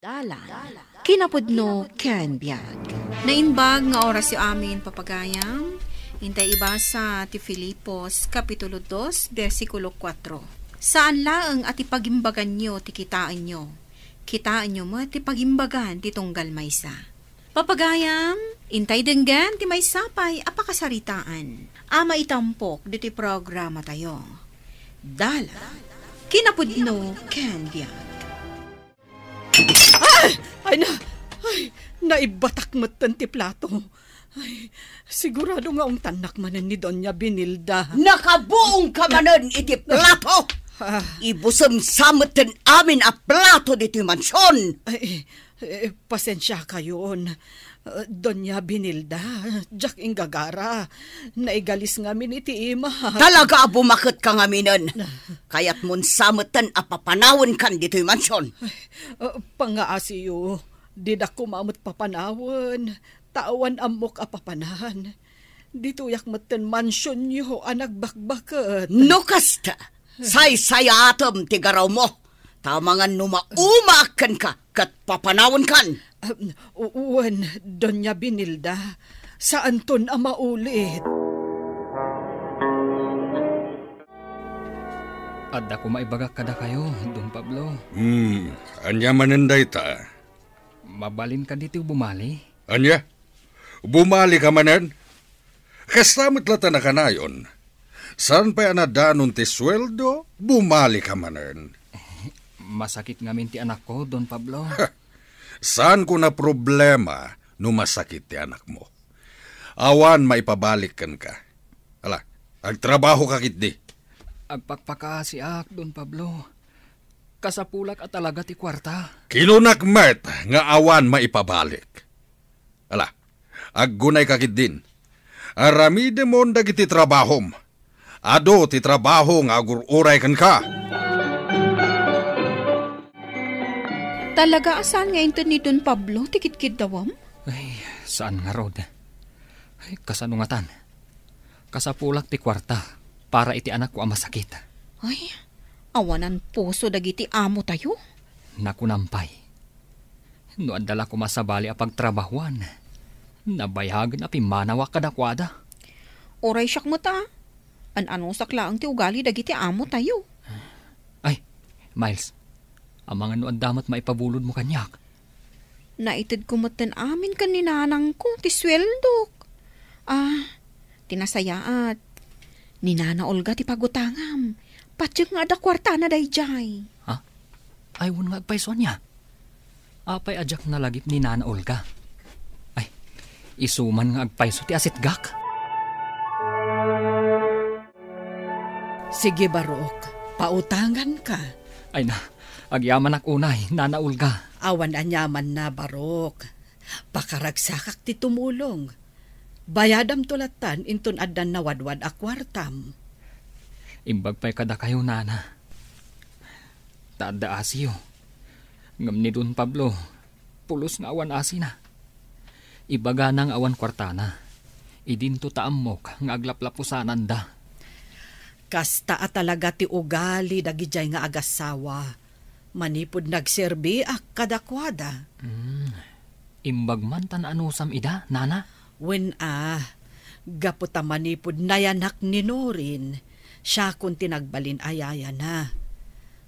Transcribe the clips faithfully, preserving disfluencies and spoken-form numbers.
Dalan, kinapudno ken biag. Naimbag nga orasyo amin, papagayam. Intay ibasa ti Filipos, Kapitulo dos, bersikulo kuatro. Saan laeng a ti pagimbaganyo ti kitaenyo. Kitaenyo met ti pagimbagan ti tunggal maysa. Papagayam, intay denggen ti maysa pay a pakasaritaan a maitampok ditoy programatayo. Dalan, kinapudno ken biag. Ay! Ay na! Ay, naibatak metten ti plato. Ay, sigurado nga ungtannak manen ni Doña Benilda. Nakabuong ka manen iti plato! Ah. Ibusem sa metten amin a plato ditoy mansion! Ay, eh, pasensiakayon. Eh, Doña Benilda, diak inggagara. Naigalis ngamin iti ima. Talaga a bumaket ka ngaminen. Kayatmon sa metten a papanawenkan ditoy mansion. Ay, eh, pangaasiyo, didak koma met papanawen, ta awan ammok a papanan. Ditoyak metten mansionyo a nagbakbaket. No kasta, saysayaatem ti garawmo. Ta amangan no maumaak kenka ket papanawenkan. Um, u-, wen, Doña Benilda, saanton a maulit. Adda koma ibagak kadakayo, Don Pablo. Hmm, ania manen dayta? Mabalin kadi ti bumali? Ania? Bumali ka manen? Kasta met latta a kanayon. Saan pay a nadanon ti sueldo, bumali ka manen. Masakit ngamin ti anakko, Don Pablo. Saanko a problema no masakit ti anakmo. Awan maipabalik kenka. Ala, agtrabaho ka ketdi. Agpakpakaasiak, Don Pablo. Kasapulak a talaga ti kuarta. Kinunak met nga awan maipabalik. Ala, aggunay ka ketdin. Aramidemon dagiti trabahom. Adu ti trabaho nga agur-uray kenka. Talaga a saan nga inted ni Don Pablo ti kidkiddawem? Ay, saan ngarud. Ay, kasano ngatan? Kasapulak ti kuarta para iti anakko a masakit. Ay, awanan puso dagiti amotayo. Nakunam pay. No adda la koma sabali a pagtrabahuan, nabayagen a pimmanawak kadakuada. Uray siak met a, an-anusak laeng ti ugali dagiti amotayo. Ay, Miles, amangan no adda met maipabulodmo kaniak. Naitedko metten amin ken ni nanangko ti sueldok. Ah, ti nasayaat, ni Nana Olga ti pagutangam. Patiek nga adda kuartana daydiay. Ha? Ay, wen nga agpayso ania? Apay a diak nalagip ni Nana Olga? Ay, isu man nga agpayso ti asitgak. Sige, Barok, pautanganka. Ay na, agyamanak unay, Nana Olga. Awan aniamanna, Barok. Pakaragsakak ti tumulong. Bayadamto lattan inton addan nawadwad a kuartam. Imbag pay kadakayo, Nana. Ta adda asiyo. Ngem ni Don Pablo, pulos nga awan asina. Ibagana nga awan kuartana. Idinto ta ammok nga aglaplapusananda. Kasta a talaga ti ugali dagidiay nga agassawa. Manipud nagserbiak kadakuada. Hmm. Imbag man ta naanusam ida, Nana? Wen a, gapu ta manipud nayanak ni Norin, siakon ti nagbalin a yayana.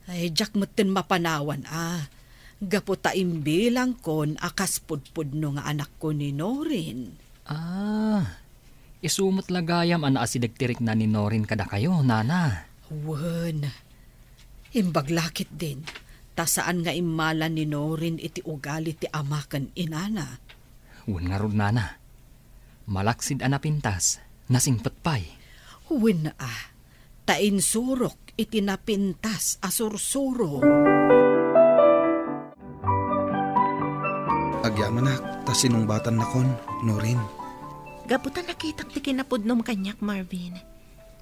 Ay, diak metten mapanawan a, gapu ta imbilangkon a kas pudpudno nga anakko ni Norin. Ah, isu met la gayam a naasideg ti rikna ni Norin kadakayo, Nana. Wen, imbag la ketdin, ta saan nga immala ni Norin iti ugali ti ama ken inana. Wen ngarud, Nana. Malaksid a napintas, nasingpet pay. Wen a, ta insurok iti napintas a sursuro. Agyamanak, ta sinungbatannakon, Norin. Gapu ta nakitak ti kinapudnom kaniak, Marvin.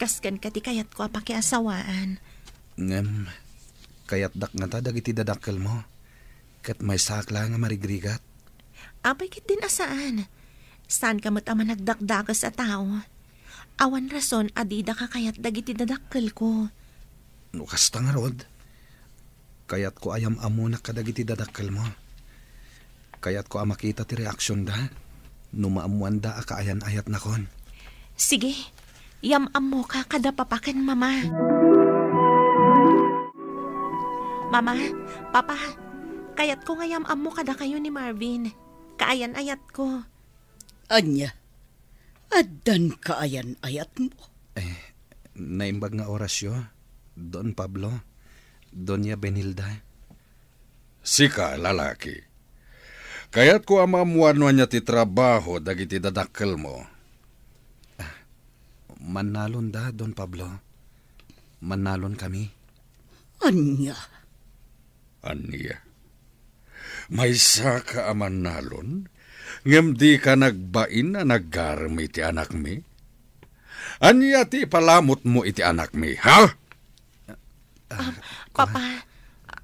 Kas kenka ti kayatko a pakiasawaan. Ngem, kayatdak ngata dagiti dadakkelmo, ket maysaak laeng a marigrigat. Apay ketdin a saan? Saanka met a managdakdakes a tao. Awan rason a dida kakayat dagiti dadakkelko. No kasta ngarud, kayatko a yam-ammonak kadagiti dadakkelmo. Kayatko a makita ti reaksionda no maammoanda a kaayan-ayatnakon. Sige, yam-ammoka kada papa ken mama. Mama, papa, kayatko nga yam-ammo kadakayo ni Marvin. Kaayan-ayatko. Ania? Addan kaayan-ayatmo? Eh, naimbag nga orasyo, Don Pablo, Doña Benilda. Sika, lalaki. Kayatko a maammoan no ania ti trabaho dagiti dadakkelmo. Ah, mannalonda, Don Pablo. Mannalonkami. Ania? Ania? Maysaka a mannalon, ngem dika nagbain a nagarem iti anakmi? Ania ti ipalamutmo iti anakmi, ha? Ah, Papa,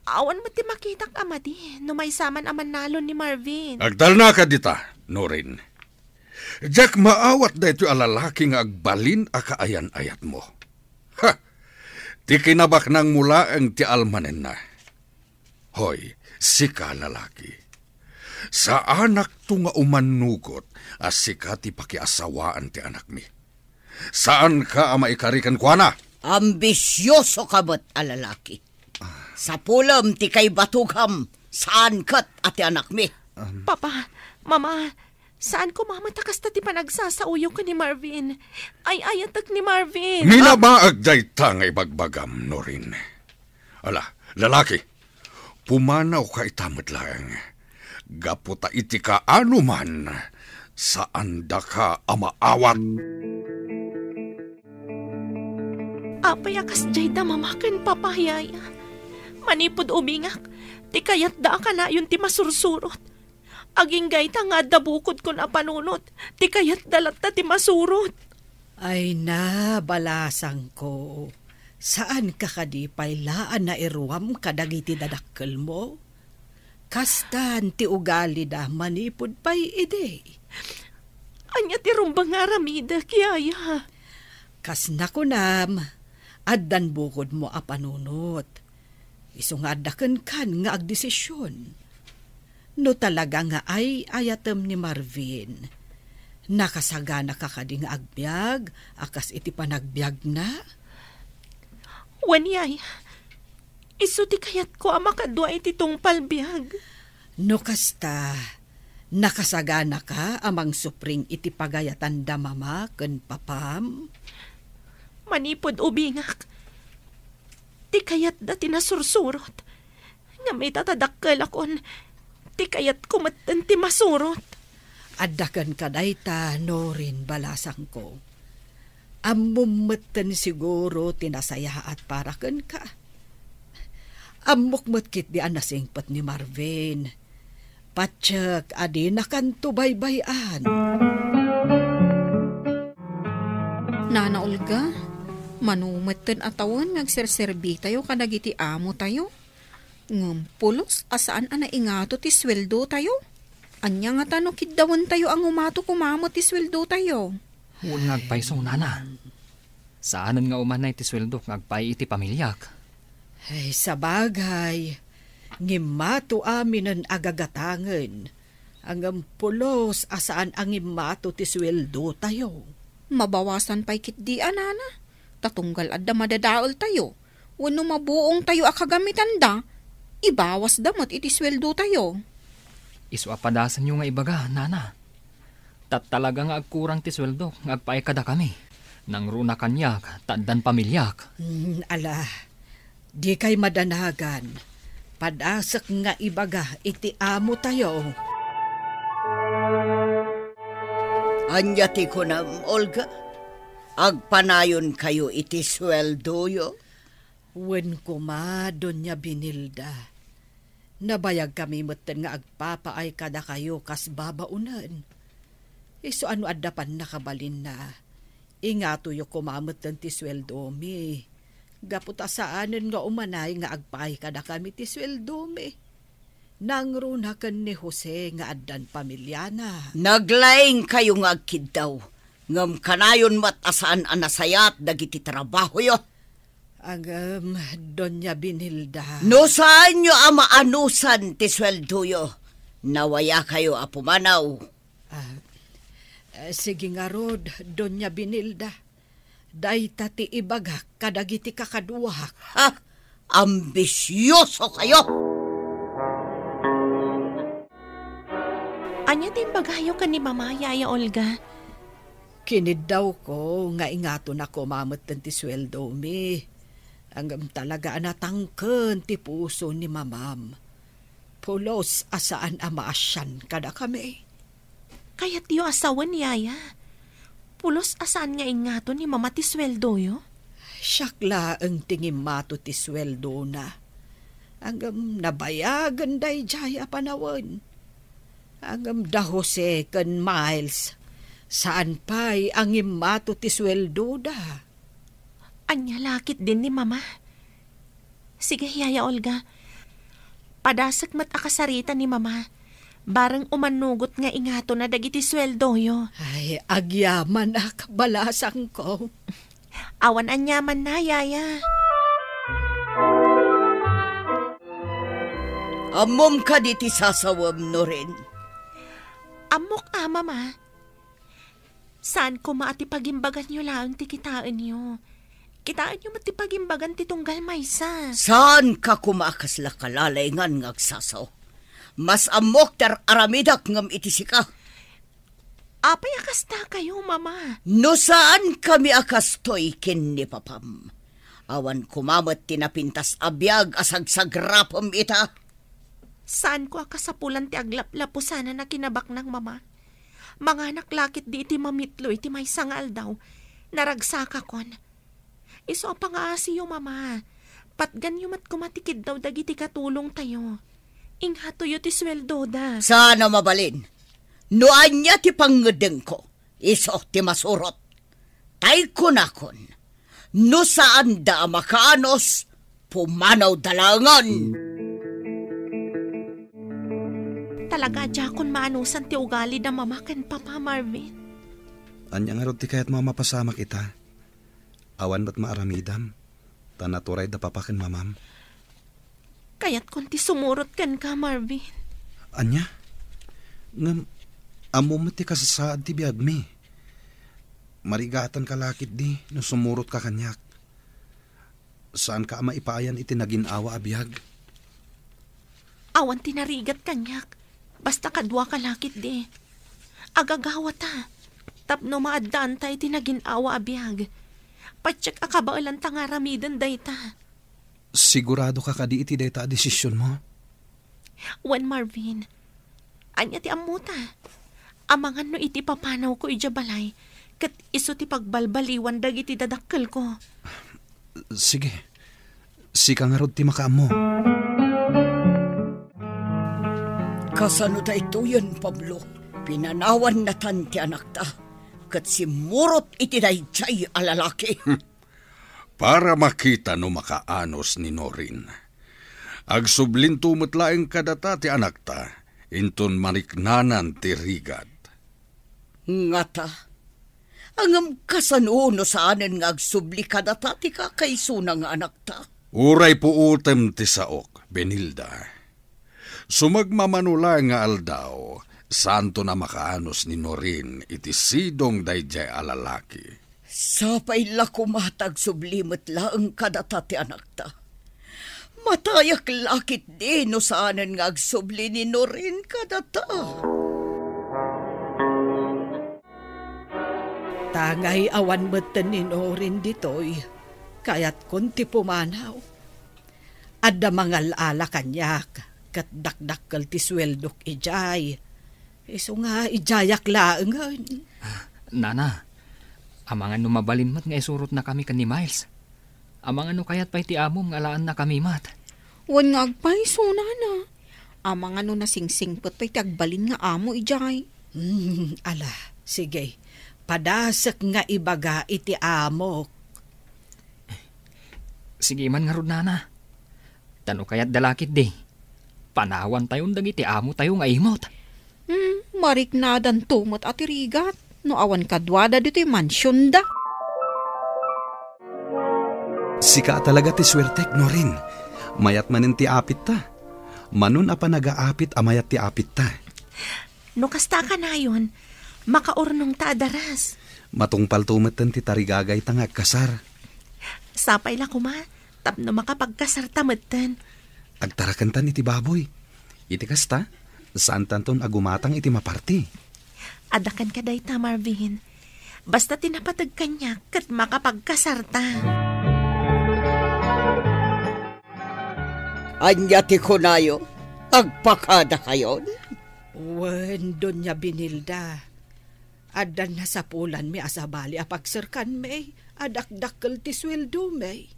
awan met ti makitak a madi no maysa man a mannalon ni Marvin. Agtalnaka dita, Norin. Diak maawat daytoy a lalaki nga agbalin a kaayan-ayatmo. Ha! Ti kinabaknangmo laeng ti almanenna. Hoy, sika lalaki. Saanakto nga umannugot a sika ti pakiasawaan ti anakmi. Saanka a maikari kenkuana. Ambisiosoka met a lalaki. Sapulem ti kaibatugam, saan ket a ti anakmi. Papa, Mama, saan koma met a kasta ti panagsasaoyo ken ni Marvin. Ay-ayatek ni Marvin. Minabaag dayta nga ibagbagam, Norin. Ala, lalaki, pumanawka ita met laeng. Gapu ta iti kaanoman, saandaka a maawat. Apay a kasdiay da Mama ken Papa, Yaya? Manipud ubingak, ti kayatda a kanayon ti masursurot. Agingga ita nga adda bukodkon a panunot, ti kayatda latta ti masurot. Ay na, balasangko, saanka kadi pay la a nairuam kadagiti dadakkelmo? Kastan ti ugalida manipud pay idi. Ania ti rumbeng nga aramidek, Yaya? Kas nakunam, addan bukodmo a panunot. Isu nga adda kenkan nga agdesision. No talaga nga ay-ayatem ni Marvin, nakasaganaka kadi nga agbiag a kas iti panagbiagna? Wen, Yaya. Isu ti kayatko a makadua iti tungpal biag. No kasta, nakasaganaka a mangsupring iti pagayatanda Mama ken Papam? Manipud ubingak, ti kayatda ti nasursurot. Ngem ita ta dakkelakon, ti kayatko metten ti masurot. Adda kenka dayta, Norin, balasangko. Ammom metten siguro ti nasayaat para kenka. Ammok met ketdi a nasingpet ni Marvin. Patiek a dinakanto baybay-an. Nana Olga, mano metten a tawen nga agserserbitayo kadagiti amotayo. Ngem pulos a saan a naingato ti sueldotayo. Ania ngata no kiddawentayo a ngumato koma met ti sueldotayo? Wen nga agpayso, nana. Saanen nga umanay ti sueldok nga agpaay iti pamiliak. Ay, sabagay, ngimmato aminen a gagatangen, ngem pulos a saan a ngimmato ti sueldotayo. Mabawasan pay ketdi a, nana, ta tunggal adda madadaeltayo wenno mabuongtayo a kagamitanda, ibawasda met iti sueldotayo. Isu a padasenyo nga ibaga, nana. Ta talaga nga agkurang ti sueldok nga agpaay kadakami. Nangruna kaniak ta addan pamiliak. Hmm, ala, dikay madanagan. Padasek nga ibaga iti amotayo. Ania ti kunam, Olga? Agpanayonkayo iti sueldoyo? Wen koma, Doña Benilda. Nabayagkami metten nga agpapaay kadakayo kas babaonen. Isu a no adda pannakabalinna, ingatoyo koma metten ti sueldomi. Gapu ta saanen nga umanay nga agpaay kadakami ti sueldomi. Nangruna ken ni Jose nga addan pamiliana. Naglaingkayo nga agkiddaw, ngem kanayon met a saan a nasayaat dagiti trabahoyo. Agem, Doña Benilda. No saanyo a maanusan ti sueldoyo, Nawayakayo a pumanaw. Ah, eh, sige ngarud, Doña Benilda. Dayta ti ibagak kadagiti kakaduak. Ha? Ambisioso kayo! Ania ti imbagayo ken ni Mama, Yaya Olga? Kiniddawko nga ingatonnak koma metten ti sueldomi. Ngem talaga a natangken ti puso ni Mamam. Pulos a saan a maasian kadakami. Kayatyo a sawen, Yaya? Pulos a saan nga ingato ni Mama ti sueldoyo? Siak laeng ti ngimmato ti sueldona. Ngem nabayagen daydiay a panawen. Ngem da Jose ken Miles, saan pay a ngimmato ti sueldoda. Ania la ketdin ni Mama? Sige, Yaya Olga. Padasek met a kasarita ni Mama. Bareng umanugot nga ingatona dagiti sueldoyo. Ay, agyamanak, balasangko. Awan aniamanna, Yaya. Ammom kadi ti sasawem, Norin? Ammok a, Mama. Saan koma a ti pagimbaganyo laeng ti kitaenyo. Kitaenyo met ti pagimbagan ti tunggal maysa. Saanka koma a kasla kalalaingan nga agsasao. Mas ammok ti ar-aramidak ngem iti sika. Apay a kasta kayo, Mama? No saankami a kastoy ken ni Papam, awan koma met ti napintas a biag a sagsagrapem ita. Saanko a kasapulan ti aglaplapo sana a kinabaknang, Mama. Manganak la ketdi iti mamitlo iti maysa nga aldaw. Naragsakakon. Isu a pangaasiyo, Mama. Patganyo met koma ti kiddaw dagiti katulongtayo. Ingatoyo ti sueldoda. Saan a mabalin. No ania ti pangngeddengko, isu ti masurot. Tay kunakon, no saanda a makaanus, pumanawda laengen. Talaga a diakon maanusan ti ugali da Mama ken Papa, Marvin. Ania ngarud ti kayatmo a mapasamak ita? Awan met maaramidam, ta naturay da Papa ken Mamam. Kayatkon ti sumurot kenka, Marvin. Ania? Ngem, ammom met ti kasasaad ti biagmi. Marigatanka la ketdi no sumurotka kaniak. Saanka a maipayan iti nagin-awa a biag. Awan ti narigat kaniak. Basta kaduaka la ketdi. Agagawata. Tapno maaddaanta iti nagin-awa a biag. Patiek a kabaelanta nga aramiden dayta. Siguradoka kadi iti dayta a desisionmo? Wen, Marvin. Ania ti ammota? Amangan no iti papanawko idiay balay, ket isu ti pagbalbaliwan dagiti dadakkelko. Sige. Sika ngarud ti makaammo. Kasano daytoyen, Pablo? Pinanawan natan ti anakta, ket simmurot iti daydiay a lalaki. Para makita no makaanus ni Norin. Agsublinto met laeng kadata ti anakta, inton mariknanan ti rigat. Ngata, ngem kasano no saanen nga agsubli kadata ti kakaisuna nga anakta? Uray puotem ti saok, Benilda. Sumagmamano laeng nga aldaw, saanton a makaanus ni Norin iti sidong daydiay a lalaki. Sapay la koma ta agsubli met laeng kadata ti anakta. Matayak la ketdi no saanen nga agsubli ni Norin kadata. Tangay awan metten ni Norin ditoy, kayatkon ti pumanaw. Adda mangal-ala kaniak, ket dakdakkel ti sueldok idiay. Isu nga idiayak laengen. Nana, amangan no mabalin met nga isurotnakami ken ni Miles. Amangan no kayat pay ti amom nga alaennakami met. Wen nga agpayso, Nana. Amangan no nasingsingpet pay ti agbalin nga amo idiay. Hmm, ala, sige. Padasek nga ibaga iti amok. Sige man ngarud, Nana. Ta no kayatda la ketdi, panawantayon dagiti amotayo nga imot. Hmm, mariknadanto met a ti rigat no awan kaduada ditoy mansionda. Sika a talaga ti suertek, Norin. Mayat manen ti apitta. Manon a panagaapit a mayat ti apitta. No kasta a kanayon, makaurnongta a daras. Matungpalto metten ti tarigagayta nga agkasar. Sapay la koma, tapno makapagkasarta metten. Agtarakentan iti baboy. Iti kasta, saantanton a gumatang iti maparti. Adakan ka dayta, Marvin. Basta ti napateg kaniak ket makapagkasarta. Ania ti kunayo? Agpakadakayon? Wen, Doña Benilda. Adda nasapulanmi a sabali a pagserkanmi a dakdakkel ti sueldomi.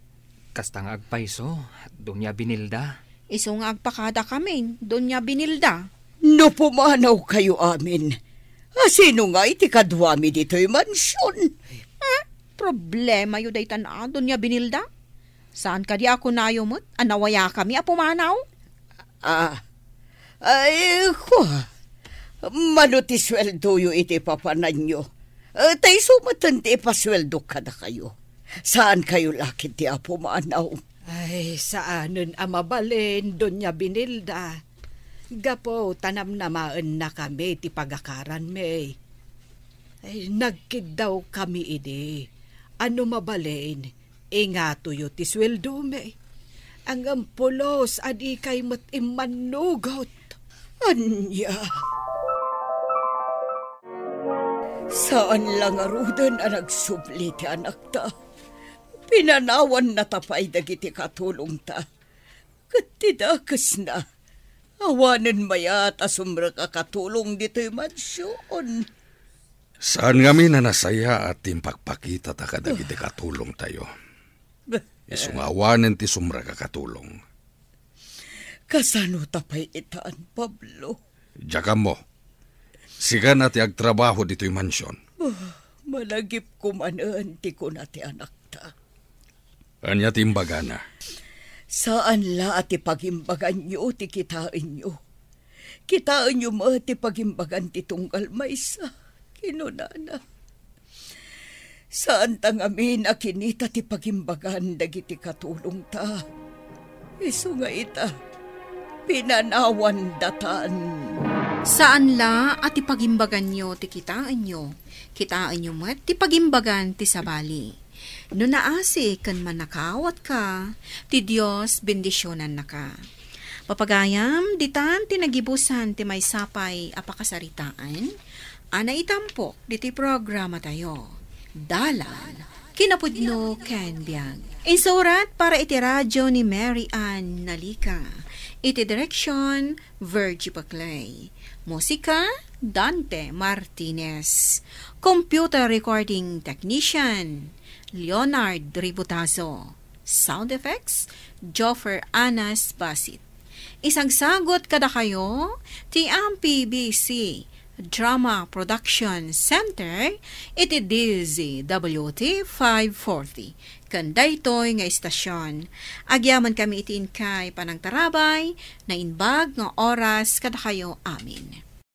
Kasta nga agpayso, Doña Benilda. Isu nga agpakadakamin, Doña Benilda. No pumanawkayo amin, a sino nga iti kaduami ditoy mansion? Eh, problemayo daytan a, Doña Benilda. Saan kadi a kunayo met a nawayakami a pumanaw? Ah, ay, kua, mano ti sueldoyo iti papananyo? Eh, ta isu metten ti ipasueldok kadakayo. Saankayo la ketdi a pumanaw? Ay, saanen a mabalin, Doña Benilda. Gapu ta namnamaennakami ti pagakaranmi. Ay, nagkiddawkami idi a no mabalin, ingatoyo ti sueldomi. Ngem pulos a dikay met immannugot. Ania? Saan la ngaruden a nagsubli ti anakta. Pinanawannata pay dagiti katulongta. Ket ti dakesna, awanen mayat a sumrek a katulong ditoy mansion. Saan ngamin a nasayaat ti impakpakitata kadagiti katulongtayo. Isu nga awanen ti sumrek a katulong. Kasanota pay itan, Pablo? Diak ammo. Sika na ti agtrabaho ditoy mansion. Oh, malagipko manen ti kuna ti anakta. Ania ti imbagana? Saan la a ti pagimbaganyo ti kitaenyo. Kitaenyo met ti pagimbagan ti tunggal maysa, kinunana. Saanta ngamin a kinita ti pagimbagan dagiti katulongta. Isu nga ita, pinanawandatan. Saan la a ti pagimbaganyo ti kitaenyo, kitaenyo met ti pagimbagan ti sabali. No naasi ken mannakawatka, ti Dios bendisionannaka. Papagayam, ditan ti nagibusan ti maysa pay a pakasaritaan a naitampok ditoy programatayo, Dalan, Kinapudno ken Biag. Insurat para iti radio ni Mary Ann Nalica. Iti direksyon, Virgie Paclay. Musika, Dante Martinez. Computer recording technician, Leonard Ributazo. Sound effects, Joffer Anas Basit. Isagsagut kadakayo ti M P B C Drama Production Center iti D Z W T five forty. Ken daytoy nga istasyon, agyamankami iti inkay panangtarabay, naimbag nga oras kadakayo amin.